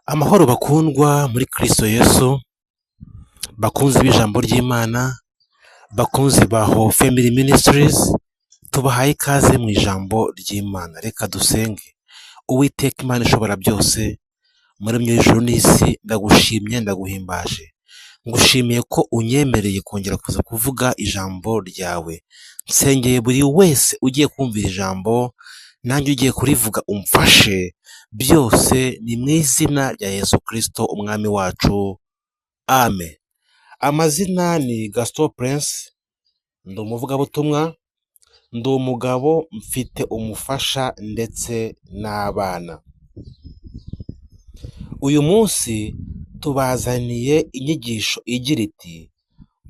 Amahoro bakundwa muri Kristo Yesu, bakunzi b'ijambo ry'Imana, bakunzi ba Hope Family Ministries, tubahaye ikaze mu ijambo ry'Imana. Reka dusenge. Uwiteka Imana ishobora byose, muremyi w'ijuru n'isi, ndagushimye, ndaguhimbaje. Ngushimiye ko unyemereye kongera kuza kuvuga ijambo ryawe. Nsengeye buri wese ugiye kumvira ijambo, nanjye ugiye kurivuga umfashe, byose ni mu izina rya Yesu Kristo umwami wacu. Amen. Amazina ni Gaston Prince, ndi umuvugabutumwa, ndi umugabo, mfite umufasha ndetse n'abana. Uyu munsi tubazaniye inyigisho igira iti: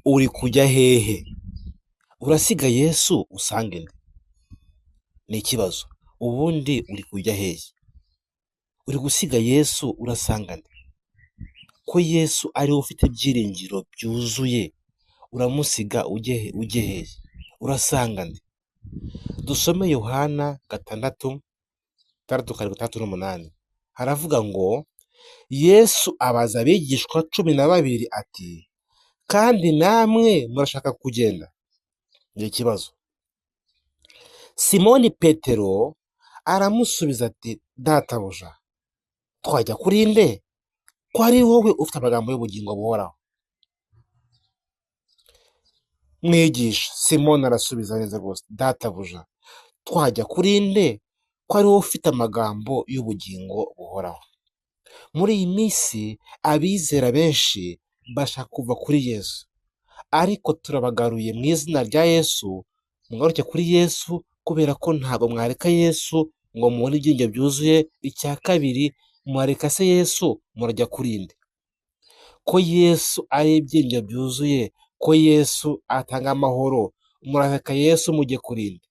uri kujya hehe? Urasiga Yesu usange nde? Ni ikibazo. Ubundi uri kujya hehe? Uri gusiga Yesu urasanga nde? Ko Yesu ariwe ufite ibyiringiro byuzuye, uramusiga ujye hehe? Urasanga nde? Dusome Yohana 6, 6, 7, 6 n'8. Haravuga ngo Yesu abaza abigishwa 12 ati: kandi namwe murashaka kugenda? Ni ikibazo. Simoni Petero aramusubiza ati: databuja, twajya kuri nde? Ko ari wowe ufite amagambo y'ubugingo buhoraho. Mwigisha, Simoni arasubiza neza rwose, databuja, twajya kuri nde? Ko ari wowe ufite amagambo y'ubugingo buhoraho. Muri iyi minsi abizera benshi bashaka kuva kuri Yesu, ariko turabagaruye mu izina rya Yesu, mugaruke kuri Yesu, kubera ko ntabwo mwareka Yesu ngo mubone ibyiringiro byuzuye. Icya kabiri, mwareka se Yesu murajya kuri nde? Ko Yesu ari ibyiringiro byuzuye, ko Yesu atanga amahoro, murareka Yesu mujye kuri nde?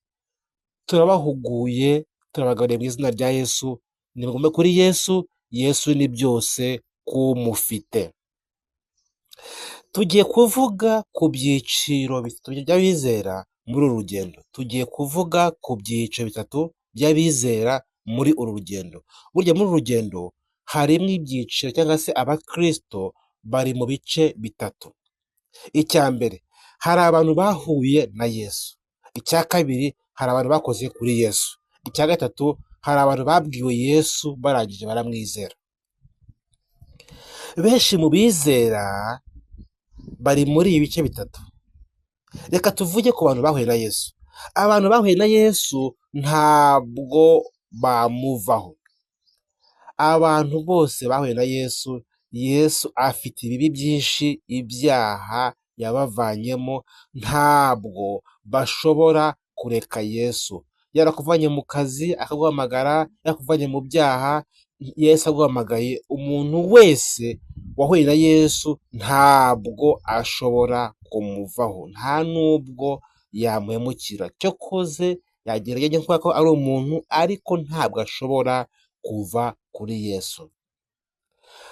Turabahuguye, turabagaruye mu izina rya Yesu, nimugume kuri Yesu. Yesu ni byose kumufite. Tugiye kuvuga ku byiciro bitatu by'abizera muri uru rugendo. Tugiye kuvuga ku byiciro bitatu by'abizera muri uru rugendo. Burya muri uru rugendo harimo ibyiciro cyangwa se abakristo bari mu bice bitatu. Icya mbere, hari abantu bahuye na Yesu. Icya kabiri, hari abantu bakoze kuri Yesu. Icya gatatu, hari abantu babwiwe Yesu barangije baramwizera. Benshi mu bizera bari muri ibi bice bitatu. Reka tuvuge ku bantu bahuye na Yesu. Abantu bahuye na Yesu ntabwo bamuvaho. Abantu bose bahuye na Yesu, Yesu afite ibibi byinshi, ibyaha yabavanyemo, ntabwo bashobora kureka Yesu. Yarakuvanye mu kazi akaguhamagara, yarakuvanye mu byaha, Yesu aguhamagaye. Umuntu wese wahuye na Yesu ntabwo ashobora kumuvaho, nta nubwo yamuhemukira. Cyokoze yagerageza kubera ko ari umuntu, ariko ntabwo ashobora kuva kuri Yesu.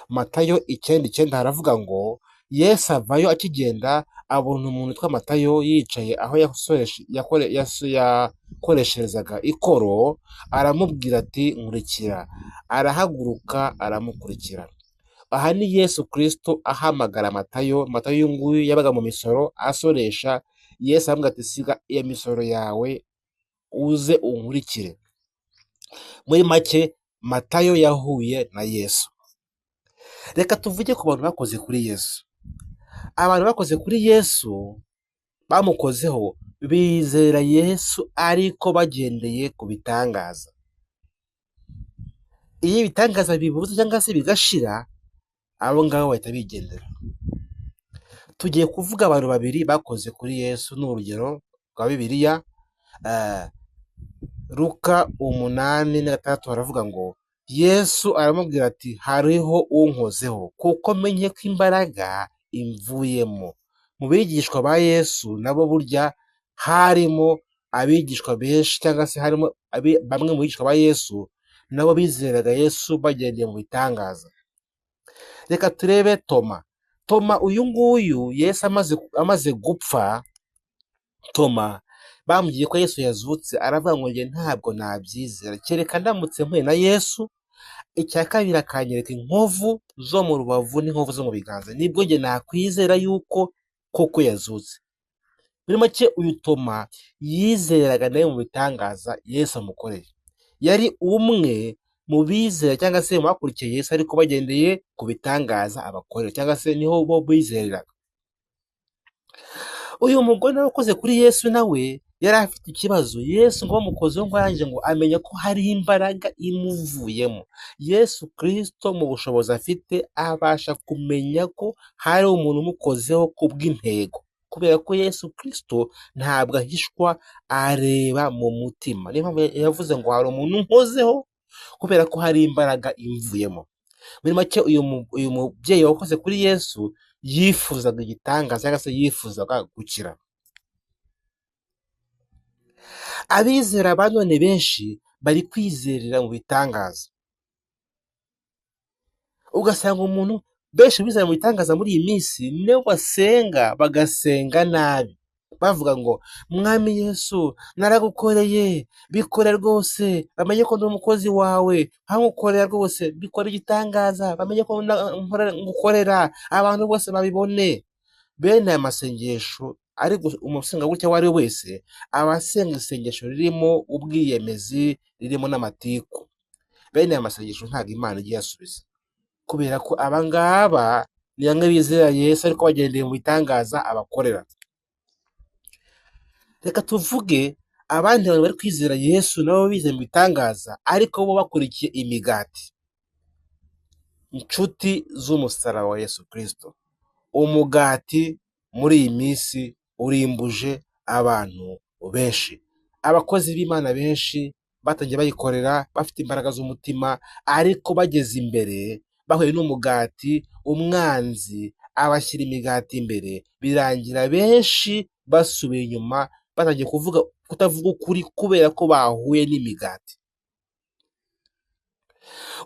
Matayo 9:9 haravuga ngo Yesu avayo akigenda abona umuntu witwa Matayo yicaye aho yakoresherezaga ikoro, aramubwira ati nkurikira. Arahaguruka aramukurikira. Aha ni Yesu Kristo ahamagara Matayo. Matayo uyu nguyu yabaga mu misoro asoresha. Yesu aramubwira ati siga iyo misoro yawe uze unkurikire. Muri make Matayo yahuye na Yesu. Reka tuvuge ku bantu bakoze kuri Yesu. Abantu bakoze kuri Yesu, bamukozeho, bizera Yesu ariko bagendeye ku bitangaza. Iyo ibitangaza bibuze cyangwa se bigashira, abo ngabo bahita bigendera. Tugiye kuvuga abantu babiri bakoze kuri Yesu, ni urugero rwa Bibiliya. Luka 8:6 haravuga ngo Yesu aramubwira ati hariho unkozeho, kuko menye ko imbaraga imvuyemo. Mu bigishwa ba Yesu nabo burya harimo abigishwa benshi, cyangwa se harimo bamwe mu bigishwa ba Yesu nabo bizeraga Yesu bagendeye mu bitangaza. Reka turebe Toma. Toma uyu nguyu Yesu amaze gupfa, Toma bambwiye ko Yesu yazutse, aravuga ngo njye ntabwo nabyizera kereka ndamutse mpuye na Yesu Icya kabiri akanyereka inkovu zo mu rubavu n'inkovu zo mu biganza, nibwo njye nakwizera yuko koko yazutse. Muri make uyu Toma yizeraga nawe mu bitangaza Yesu amukoreye. Yari umwe mu bizera cyangwa se mu bakurikiye Yesu ariko bagendeye ku bitangaza abakorera, cyangwa se niho bo bizereraga. Uyu mugore nawe ukoze kuri Yesu nawe yari afite ikibazo. Yesu ngo bamukozeho ngo arangije ngo amenya ko hari imbaraga imuvuyemo. Yesu Kristo mu bushobozi afite abasha kumenya ko hari umuntu umukozeho kubw'intego, kubera ko Yesu Kristo ntabwo ahishwa, areba mu mutima. Niyo mpamvu yavuze ngo hari umuntu unkozeho kubera ko hari imbaraga imvuyemo. Muri make uyu mubyeyi wakoze kuri Yesu yifuzaga igitangaza cyangwa se yifuzaga gukira. Abizera ba none benshi bari kwizerera mu bitangaza, ugasanga umuntu benshi bizera mu bitangaza muri iyi minsi nibo basenga bagasenga nabi, bavuga ngo Mwami Yesu naragukoreye, bikore rwose, bamenye ko ndi umukozi wawe, nkagukorera rwose, bikore igitangaza, bamenye ko ngukorera, abantu bose babibone. Bene aya masengesho ari umusenga gutya uwo ari we wese aba asenga isengesho ririmo ubwiyemezi, ririmo n'amatiku. Bene aya masengesho ntabwo Imana ijya iyasubiza, kubera ko aba ngaba ni bamwe bizera Yesu ariko bagendeye mu bitangaza abakorera. Reka tuvuge abandi bantu bari kwizera Yesu nabo bizeye mu bitangaza ariko bo bakurikiye imigati. Inshuti z'umusaraba wa Yesu Kristo, umugati muri iyi minsi urimbuje abantu benshi. Abakozi b'Imana benshi batangiye bayikorera bafite imbaraga z'umutima, ariko bageze imbere bahuye n'umugati, umwanzi abashyira imigati imbere, birangira benshi basubiye inyuma, batangiye kuvuga kutavuga ukuri kubera ko bahuye n'imigati.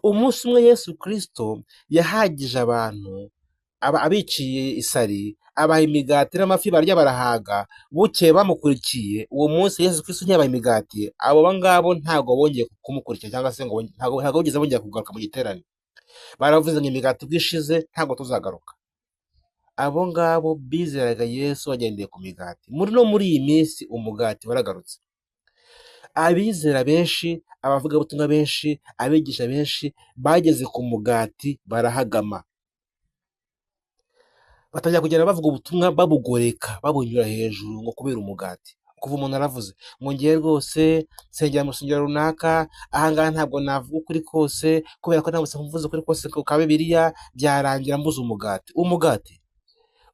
Umunsi umwe Yesu Kristo yahagije abantu abiciye isari, abaha imigati n'amafi barya barahaga. Bukeye bamukurikiye uwo munsi Yesu Kristo ntiyabaha imigati, abo ngabo ntabwo bongeye kumukurikira cyangwa se ngo ntabwo bigeze bongera kugaruka mu giterane. Baravuze ngo imigati ubwo ishize ntabwo tuzagaruka. Abo ngabo bizeraga Yesu bagendeye ku migati. Muri iyi minsi umugati waragarutse. Abizera benshi, abavugabutumwa benshi, abigisha benshi bageze ku mugati barahagama, batangira kugenda bavuga ubutumwa babugoreka, babunyura hejuru ngo kubera umugati. Kuva umuntu aravuze ngo ngiye rwose nsengera mu rusengero runaka, ahangaha ntabwo navuga ukuri kose kubera ko ntabwo mvuze ukuri kose ka Bibiliya byarangira mbuze umugati.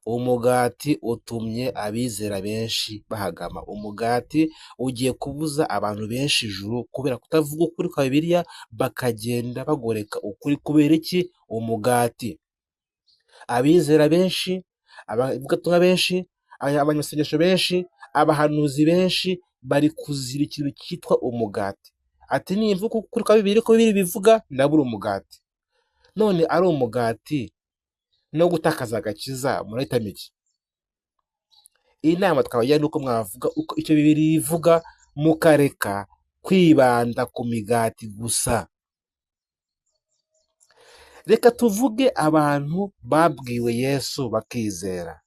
Umugati utumye abizera benshi bahagama. Umugati ugiye kubuza abantu benshi ijuru kubera kutavuga ukuri kwa Bibiliya, bakagenda bagoreka ukuri kubera iki? Umugati. Abizera benshi, abavugabutumwa benshi, abanyamasengesho benshi, abahanuzi benshi bari kuzira ikintu cyitwa umugati. Ati nimvuga ukuri kwa Bibiliya ko Bibiliya bivuga, ndabura umugati. None ari umugati no gutakaza agakiza murahitamo iki? Iyi nama twabagira ni uko mwavuga uko icyo Bibiliya ivuga, mukareka kwibanda ku migati gusa. Reka tuvuge abantu babwiwe Yesu bakizera.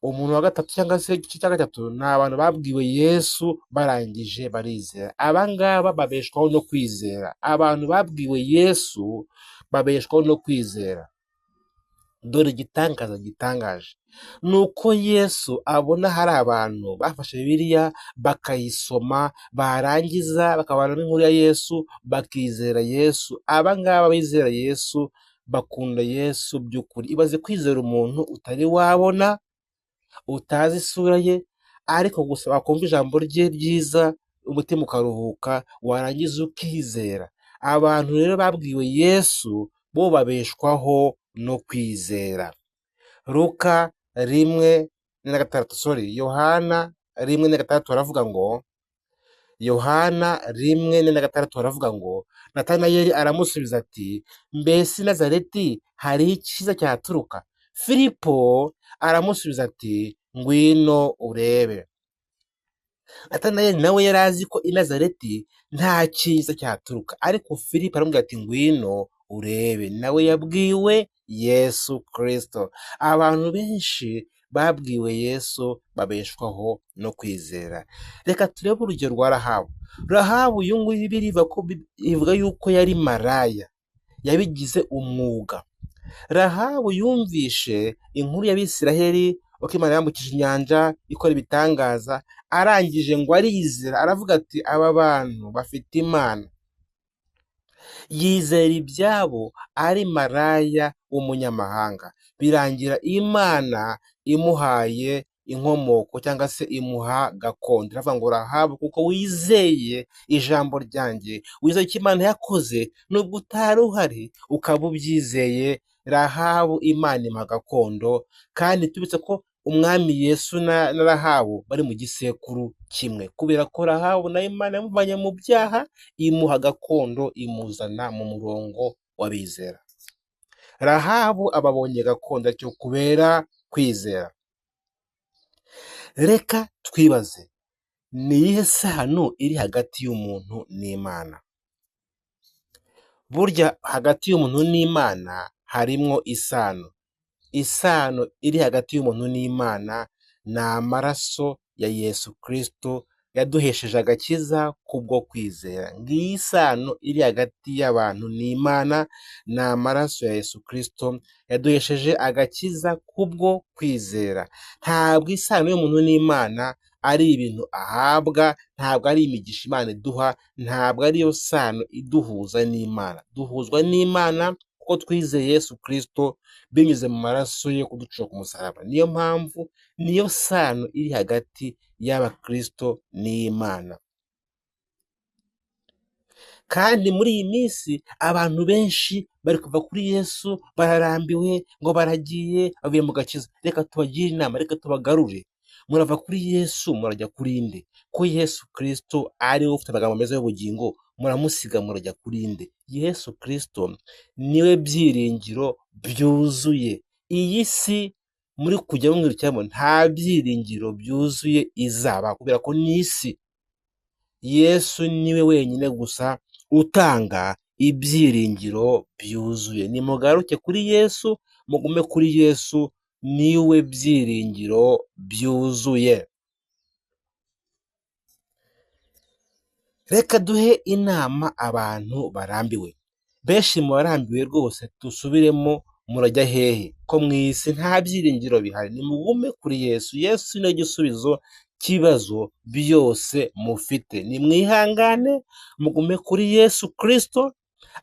Umuntu wa gatatu cyangwa se igice cya gatatu ni abantu babwiwe Yesu barangije barizera. Aba ngaba babeshwaho no kwizera. Abantu babwiwe Yesu babeshwaho no kwizera. Dore igitangaza gitangaje ni uko Yesu abona hari abantu bafashe Bibiliya bakayisoma, barangiza bakabana n'inkuru ya Yesu bakizera Yesu. Aba ngaba bizera Yesu bakunda Yesu by'ukuri. Ibaze kwizera umuntu utari wabona, utazi isura ye, ariko gusa wakumva ijambo rye ryiza umutima ukaruhuka, warangiza ukizera. Abantu rero babwiwe Yesu bo babeshwaho no kwizera. Luka 1:6, sorry, Yohana 1:6 baravuga ngo, Yohana 1:6 baravuga ngo, Natanayeli aramusubiza ati, mbese i Nazareti hari icyiza cyahaturuka? Filipo aramusubiza ati, ngwino urebe. Natanayeli nawe yari azi ko i Nazareti nta cyiza cyahaturuka, ariko Filipo aramubwira ati ngwino urebe. Nawe yabwiwe Yesu Kristo. Abantu benshi babwiwe Yesu babeshwaho no kwizera. Reka turebe urugero rwa Rahabu. Rahabu uyu nguyu Bibiliya ivuga yuko yari maraya, yabigize umwuga. Rahabu yumvishe inkuru y'Abisiraheli uko Imana yambukije inyanja ikora ibitangaza, arangije ngo arizera, aravuga ati aba bantu bafite Imana. Yizera ibyabo ari maraya w'umunyamahanga, birangira Imana imuhaye inkomoko cyangwa se imuha gakondo. Iravuga ngo Rahabu, kuko wizeye ijambo ryanjye, wizeye icyo Imana yakoze nubwo utari uhari ukaba ubyizeye, Rahabu Imana imuha gakondo. Kandi tubitse ko umwami Yesu na Rahabu bari mu gisekuru kimwe, kubera ko Rahabu nayo Imana yamuvanye mu byaha imuha gakondo, imuzana mu murongo w'abizera. Rahabu ababonye gakondo cyo kubera kwizera. Reka twibaze, ni iyihe sano iri hagati y'umuntu n'Imana? Burya hagati y'umuntu n'Imana harimwo isano. Isano iri hagati y'umuntu n'Imana ni amaraso ya Yesu Kristo yaduhesheje agakiza kubwo kwizera. Ngiyi isano iri hagati y'abantu n'Imana, ni amaraso ya Yesu Kristo yaduhesheje agakiza kubwo kwizera. Ntabwo isano y'umuntu n'Imana ari ibintu ahabwa, ntabwo ari imigisha Imana iduha, ntabwo ariyo sano iduhuza n'Imana. Duhuzwa n'Imana kuko twizeye Yesu Kristo binyuze mu maraso ye kuducira ku musaraba. Niyo mpamvu niyo sano iri hagati y'Abakristo n'Imana. Kandi muri iyi minsi abantu benshi bari kuva kuri Yesu, bararambiwe ngo baragiye bavuye mu gakiza. Reka tubagire inama, reka tubagarure. Murava kuri Yesu murajya kuri nde? Ko Yesu Kristo ari we ufite amagambo meza y'ubugingo, muramusiga murajya kuri nde? Yesu Kristo niwe byiringiro byuzuye. Iyi si muri kujya mwirukiramo nta byiringiro byuzuye izaba, kubera ko ni isi. Yesu niwe wenyine gusa utanga ibyiringiro byuzuye. Nimugaruke kuri Yesu, mugume kuri Yesu, niwe byiringiro byuzuye. Reka duhe inama abantu barambiwe. Benshi mu barambiwe rwose dusubiremo, murajya hehe? Ko mu isi nta byiringiro bihari. Nimugume kuri Yesu. Yesu niwe gisubizo cy'ibibazo byose mufite. Nimwihangane mugume kuri Yesu Kristo,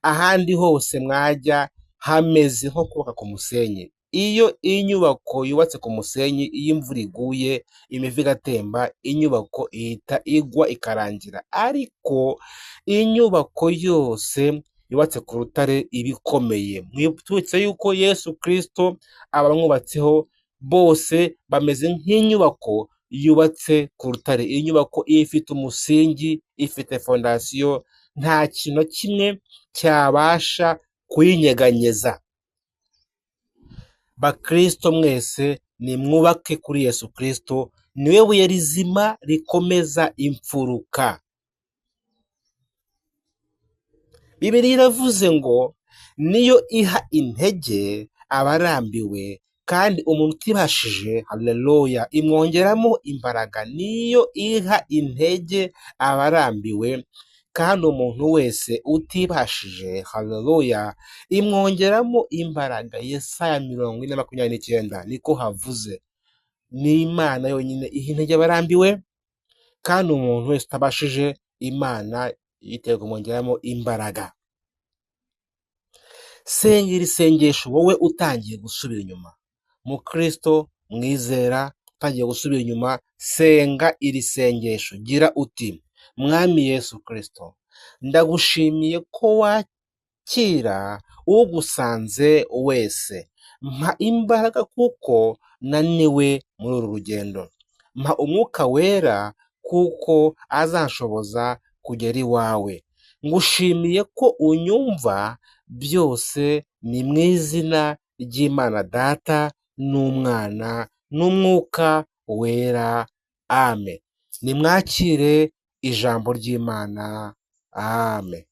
ahandi hose mwajya hameze nko kubaka ku musenyi. Iyo inyubako yubatse ku musenyi, iyo imvura iguye imivu igatemba, inyubako ihita igwa ikarangira. Ariko inyubako yose yubatse ku rutare iba ikomeye. Mwibutse yuko Yesu Kristo abamwubatseho bose bameze nk'inyubako yubatse ku rutare. Iyi nyubako ifite umusingi, ifite fondasiyo, nta kintu kimwe cyabasha kuyinyeganyeza. Bakristo mwese nimwubake kuri Yesu Kristo, niwe buye rizima rikomeza imfuruka. Bibiliya iravuze ngo niyo iha intege abarambiwe, kandi umuntu utibashije, haleluya, imwongeramo imbaraga. Niyo iha intege abarambiwe, kandi umuntu wese utibashije, haleluya, imwongeramo imbaraga. Yesaya 40:29 niko havuze. Ni Imana yonyine iha intege abarambiwe, kandi umuntu wese utabashije, Imana yiteguye kumwongeramo imbaraga. Senga iri sengesho wowe utangiye gusubira inyuma. Mukristo mwizera utangiye gusubira inyuma, senga iri sengesho, gira uti: Mwami Yesu Kristo, ndagushimiye ko wakira ugusanze wese. Mpa imbaraga kuko naniwe muri uru rugendo. Mpa umwuka wera kuko azanshoboza kugera iwawe. Ngushimiye ko unyumva byose, ni mu izina ry'Imana Data n'Umwana n'Umwuka Wera. Amen. Nimwakire ijambo ry'Imana. Amen.